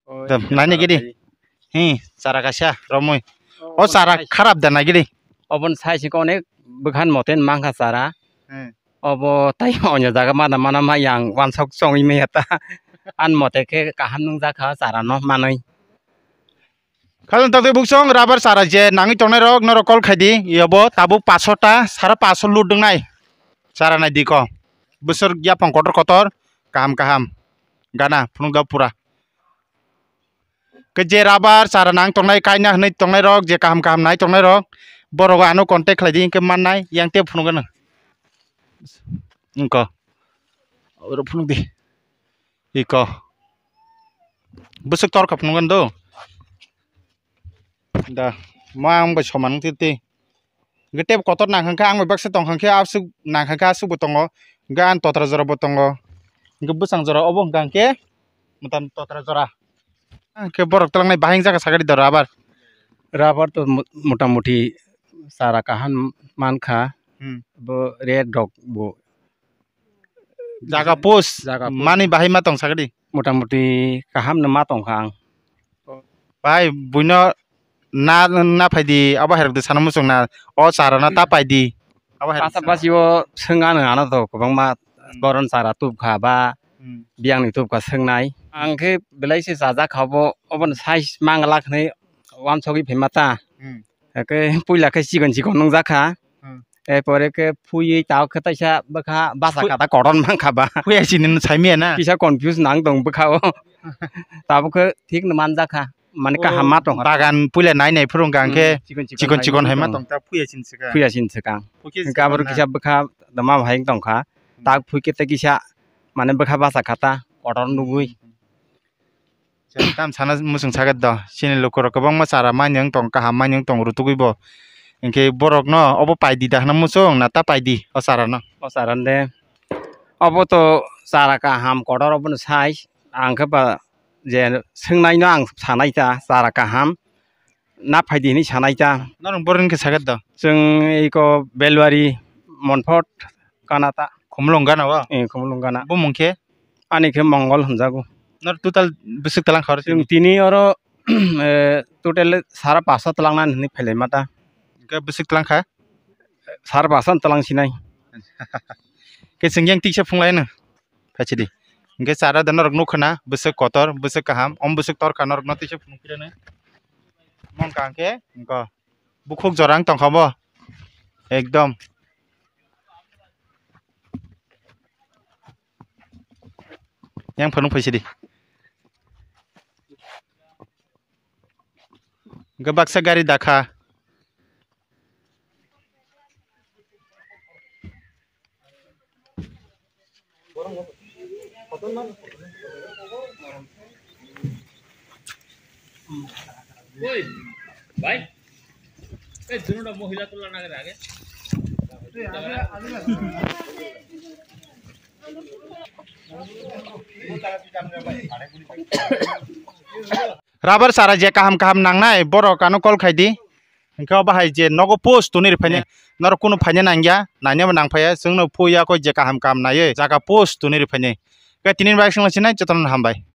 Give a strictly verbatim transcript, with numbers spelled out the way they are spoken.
Oh, Da, nai nai gidi. Hi, chara kaisa romwi. Oh, o chara sai- kharap da nai gidi. Obon sai siko onek bwkhan moten mangkha chara. Hmm. Obo tai onyo jaga mana mana ma yang wansok chongwi maya ta. An mote khe kaham nung jakha chara no manwi. Khajang tokte buksong rubber chara je nangwi tongnai rok norok call khai di. Yobo tabuk paso ta, sara paso lut wngnai. Chara nai di ko. Bwswk yapang kotor kotor, kaham kaham. Gana phunuk da pura. Ke je rubber chara nang tongnai, kaina hwnwi tongnai rok, je kaham kaham nai tongnai rok, borok ano contact khlai di, hwnkhe mannai, yang tei phunuk gano. Wngkha. Oro phunuk di. Iko. Bwswk torkha phunuk gano do. Da, ma ang bai soman wngtwi twi. Hwnkhe tei kotor nang hwnkhe ang bai baksa tong hwnkhe aswk nang hwnkhe aswk bo tongo. Hwnkhe ang totra jora bo tongo. Hwnkhe bwsang jora obo hwnkha hwnkhe mwtam totra jora. Hwnkhe borok twlangnai bahai wngjakha sakha di da rubber. Rubber to mo-, motamuti chara kaham mankha. Hmm. Bo rate rok bo Jaga post jaga post. Mani bahai ma tong sakdi. Motamuti kaham no ma tongkha ang. Bahai buino na, na phaidi abo hai rok de sana muchung na o chara na ta paidi. Abo hai rok Pasabasi o swnga no ano to kwbangma Hmm. boron chara tubkha ba Hmm. biyang ni tubkha swngnai. Ang khe belai se chajak kha obo, obo ni size manglak hinui wansogwi phaima ta. Hmm. Eke puila khe chikon chikon nungjakha. Hmm. Erpore khe phuiwi tabuk khe taisa bwkha basa Phui- kata koton mankha ba. Phuya sini no saimiya na? Kisa confuse nang tong bwkha o. Tabuk khe thik no manjakha. Mane kaham ma tong. Bagan puila nai nai phuru hwnkha hwnkhe Hmm, chikon chikon chikon hai chikon ma hai ma tong. Tong ta phuya sini swkang. Phuya sini swkang. Phuya Hwnkhe sini aboro na. Kisa bwkha dama hai tongkha. Hmm. Tak phui khe tei kisa mane bwkha basa kata koton nugwi. Chwng tam sana muchung sakhe do. Chini lukurok kwbangma chara manyung tong, kaham manyung tong rutugwi bo. Hinkhe borokno obo paidi da hwnna muchung na ta paidi o charano? O charano de. Obo to chara kaham kotor obono sai. Ang khe ba je swngnaino ang sanai ta chara kaham. Na phaidi hinui sanai ta. Norok boroni khe sakhe do? Chwng eko Belwari Monpot gana ta. Khumulwng gana o? Eh, Khumulwng gana. Bumung khe? Ani khe Mongol hwnjago. Nor total bwswk twlang kha oro? Chwng tini oro, eh, total sara paso twlangnani hinui phailaima ta. Hwnkhe bwswk twlang kha? Sara paso twlang sinai. Khe chwng yang tiksa phunglaino. Khachi di. Hwnkhe chara da norok nukha na, bwswk kotor, bwswk kaham, om bwswk torkha norokno tisa phunuk phirano. Mongkha hwnkhe, hwnkhe bukhuk jorang tongkha bo. Ekdom. Yang phunuk phaisi di. Hwnkhe baksa gari dakha. Oi, bhai. Ei, dunoda mohila tula na age. Rubber chara je kaham kaham nangnai, borok ano call khai di. Hwnkhe obo hai je nogo post tuni rw phainai. Eh. Norok kunu phaina nangya, nainaba nang phaiya, chwngno phuya kho je kaham kaham naiwi, jaga post tuni rw phainai. Khe tini bai swngna sinai, jotono hambai.